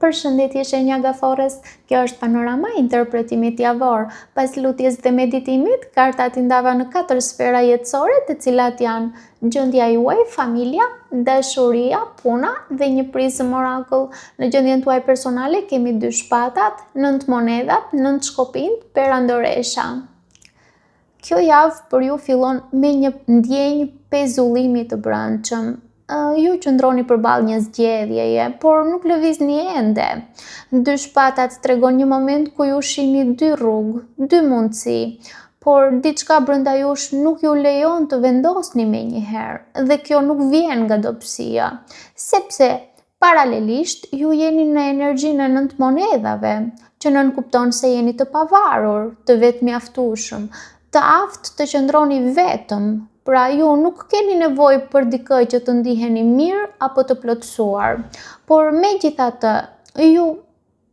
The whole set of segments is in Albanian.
Përshëndetje shenja gaforres, kjo është panorama e interpretimit javor. Pas lutjes dhe meditimit, kartat i ndava në katër sfera jetësore, të cilat janë gjendja juaj, familja, dashuria, puna dhe një prizëm orakull. Në gjendjen tuaj personale kemi dy shpatat, nëntë monedhat, nëntë shkopinjtë, perandoresha. Kjo javë për ju fillon me një ndjenjë pezullimi të brendshëm. Ju qëndroni përballë një zgjedhjeje, por nuk lëvizni ende. Dy shpatat tregon një moment ku ju shihni dy rrugë, dy mundësi, por diçka brenda jush nuk ju lejon të vendosni menjëherë dhe kjo nuk vjen nga dobësia, sepse Paralelisht, ju jeni në energjinë e nëntë monedhave, që nënkupton se jeni të pavarur, të vetëmjaftueshëm, të aftë të qëndroni vetëm, pra ju nuk keni nevojë për dikë që të ndiheni mirë apo të plotësuar. Por megjithatë, ju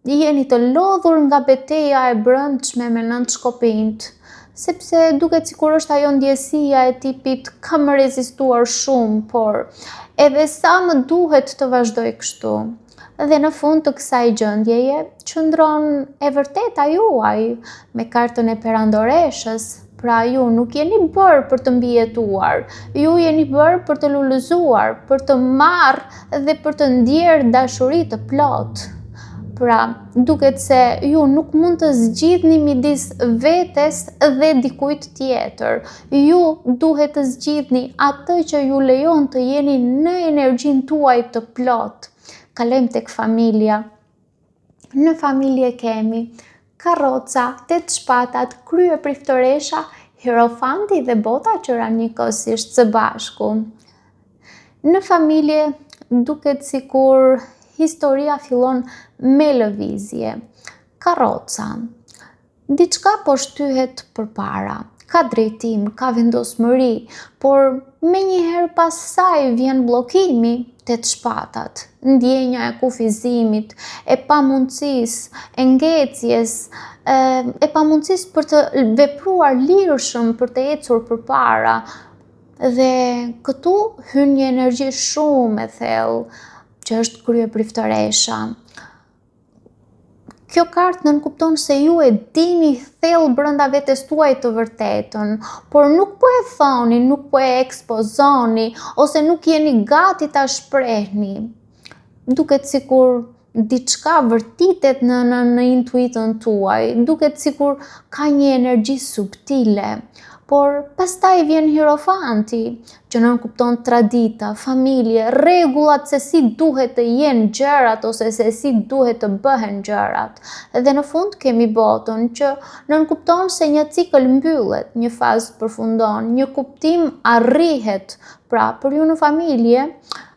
Jeni të lodhur nga beteja e brendshme me nëntë shkopinjtë, sepse duket sikur është ajo ndjesia e tipit kam rezistuar shumë, por edhe sa më duhet të vazhdoj kështu. Dhe në fund të kësaj gjendjeje qëndron e vërteta juaj me kartën e perandoreshës, Pra ju nuk jeni bërë për të mbijetuar, ju jeni bërë për të lulëzuar, për të marrë dhe për të ndjerë dashuri të plotë. Pra, duket se ju nuk mund të zgjidhni midis vetes dhe dikujt tjetër. Ju duhet të zgjidhni atë që ju lejon të jeni në energjinë tuaj të plotë. Kalojmë tek familja. Në familje kemi karroca, tetë shpatat, kryepriftëresha, hierofanti dhe bota që ranë njëkohësisht së bashku. Në familje duket sikur historia fillon me lëvizje. Karroca, Diçka po shtyhet përpara, ka drejtim, ka vendosmëri, por menjëherë pas saj vjen bllokimi, tetë shpatat, ndjenja e kufizimit, e pamundësisë, e ngecjes, e, e pamundësisë për të vepruar lirshëm, për të ecur përpara. Dhe këtu hyn një energji shumë e thellë, që është kryepriftëresha. Kjo kartë nënkupton se ju e dini thellë brenda vetes tuaj të vërtetën, por nuk po e thoni, nuk po e ekspozoni ose nuk jeni gati ta shprehni. Duket sikur diçka vërtitet në në në intuitën tuaj, duket sikur ka një energji subtile. Por pastaj vjen hierofanti, që nënkupton tradita, familje, rregullat se si duhet të jenë gjërat ose se si duhet të bëhen gjërat. Dhe në fund kemi botën që nënkupton se një cikël mbyllet, një fazë përfundon, një kuptim arrihet. Pra, për ju në familje,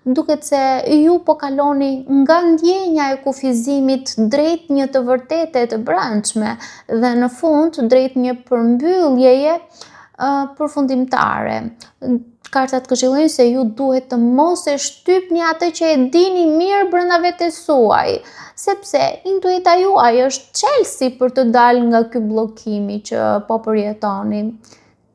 duket se ju po kaloni nga ndjenja e kufizimit drejt një të vërtete të brendshme dhe në fund drejt një përmbylljeje përfundimtare. Kartat këshillojnë se ju duhet të mos e shtypni atë që e dini mirë brenda vetes suaj, sepse intuita juaj është çelësi për të dalë nga ky bllokimi që po përjetoni.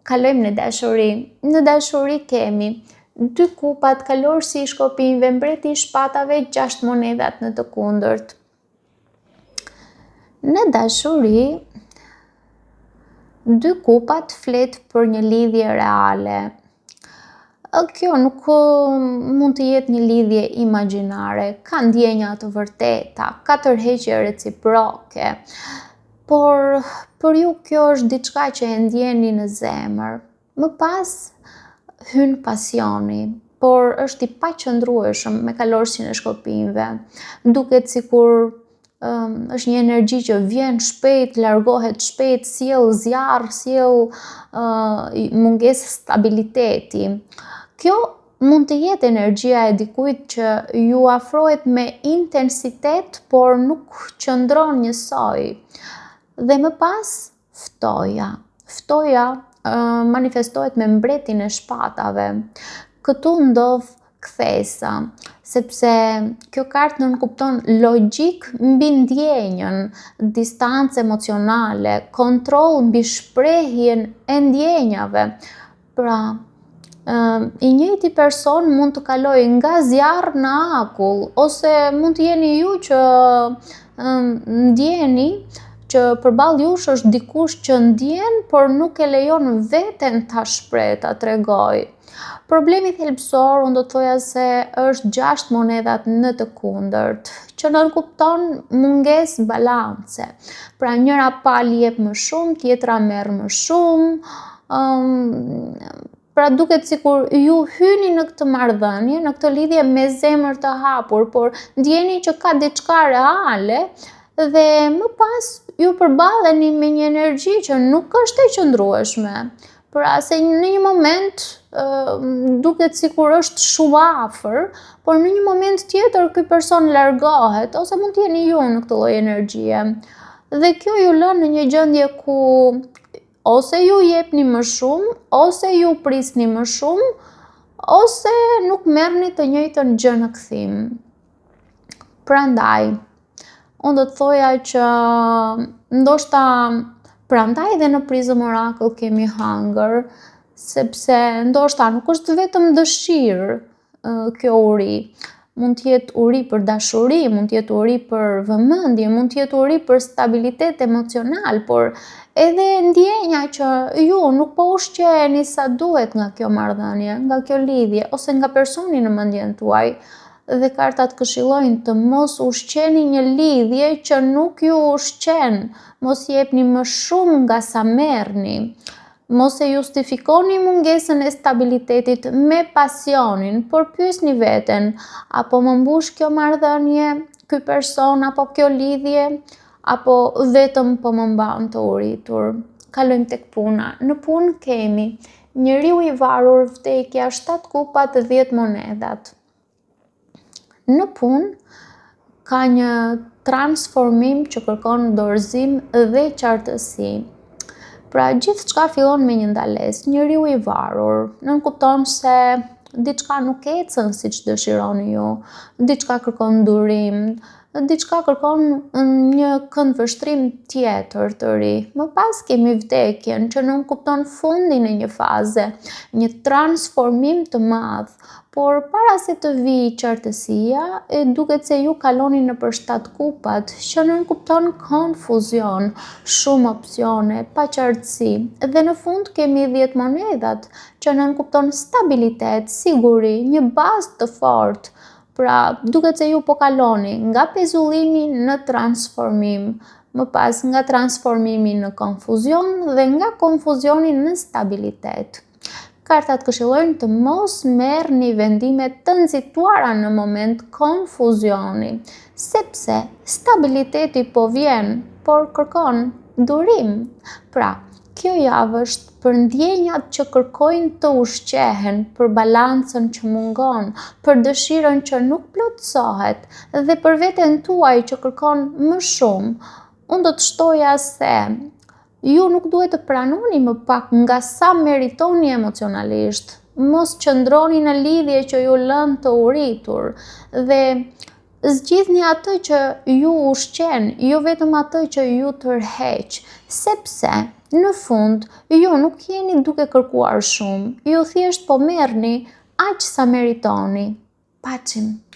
Kalojmë në dashuri. Në dashuri kemi dy kupat, kalorësi i shkopinjve, mbreti i shpatave, gjashtë monedhat në të kundërt. Në dashuri, dy kupat flet për një lidhje reale. Kjo nuk mund të jetë një lidhje imagjinare, ka ndjenja të vërteta, ka tërheqje reciproke, por për ju kjo është diçka që e ndjeni në zemër. Më pas hyn pasioni, por është i paqëndrueshëm me kalorësin e shkopinjve. Duket sikur um, është një energji që vjen shpejt, largohet shpejt, sjell zjarr, sjell uh, mungesë stabiliteti. Kjo mund të jetë energjia e dikujt që ju afrohet me intensitet, por nuk qëndron njësoj. Dhe më pas Ftohja. Ftohja manifestohet me mbretin e shpatave. Këtu ndodh kthesa, sepse kjo kartë nënkupton logjikë mbi ndjenjën, distancë emocionale, kontroll mbi shprehjen e ndjenjave. Pra, I njëjti person mund të kalojë nga zjarr në akull ose mund të jeni ju që ndjeni që përballë jush është dikush që ndjen, por nuk e lejon veten ta shprehë, ta tregojë. Problemi thelbësor, unë do të thoja se është gjashtë monedhat në të kundërt, që nënkupton mungesë balance. Pra njëra palë jep më shumë, tjetra merr më shumë, um, pra duket sikur ju hyni në këtë marrëdhënie, në këtë lidhje me zemër të hapur, por ndjeni që ka diçka reale dhe më pas ju përballeni me një energji që nuk është e qëndrueshme. Pra se në një moment duket sikur është shumë afër, por në një moment tjetër ky person largohet ose mund të jeni ju në këtë lloj energjie. Dhe kjo ju lë në një gjendje ku ose ju jepni më shumë, ose ju prisni më shumë, ose nuk merrni të njëjtën gjë në kthim. Prandaj, unë do të thoja që ndoshta prandaj dhe në Prism Oracle kemi hunger, sepse ndoshta nuk është vetëm dëshirë kjo uri. Mund të jetë uri për dashuri, mund të jetë uri për vëmendje, mund të jetë uri për stabilitet emocional, por edhe ndjenja që ju nuk po ushqeheni sa duhet nga kjo marrëdhënie, nga kjo lidhje ose nga personi në mendjen tuaj. Dhe kartat këshillojnë të mos ushqeni një lidhje që nuk ju ushqen, mos jepni më shumë nga sa merrni. Mos e justifikoni mungesën e stabilitetit me pasionin, por pyesni veten, a po më mbush kjo marrëdhënie, ky person apo kjo lidhje, apo vetëm po më mban të uritur. Kalojmë tek puna. Në punë kemi njeriu i varur, vdekja, 7 kupat, 10 monedhat. Në punë ka një transformim që kërkon dorëzim dhe qartësi. Pra gjithçka fillon me një ndalesë, njeriu i varur, nënkupton se diçka nuk ecën siç dëshironi ju, diçka kërkon durim, diçka kërkon një këndvështrim tjetër të ri. Më pas kemi vdekjen, që nënkupton fundin e një faze, një transformim të madh, por para se të vijë qartësia, e duket se ju kaloni nëpër shtatë kupat, që nënkupton konfuzion, shumë opsione, paqartësi. Dhe në fund kemi 10 monedhat, që nënkupton stabilitet, siguri, një bazë të fortë. Pra, duket se ju po kaloni nga pezullimi në transformim, më pas nga transformimi në konfuzion dhe nga konfuzioni në stabilitet. Kartat këshillojnë të mos merrni vendime të nxituara në moment konfuzioni, sepse stabiliteti po vjen, por kërkon durim. Pra, kjo javë është për ndjenjat që kërkojnë të ushqehen, për balancën që mungon, për dëshirën që nuk plotësohet dhe për veten tuaj që kërkon më shumë. Unë do të shtoja se Ju nuk duhet të pranoni më pak nga sa meritoni emocionalisht. Mos qëndroni në lidhje që ju lënë të uritur dhe zgjidhni atë që ju ushqen, jo vetëm atë që ju tërheq, sepse në fund ju nuk jeni duke kërkuar shumë, ju thjesht po merrni aq sa meritoni. Paçim.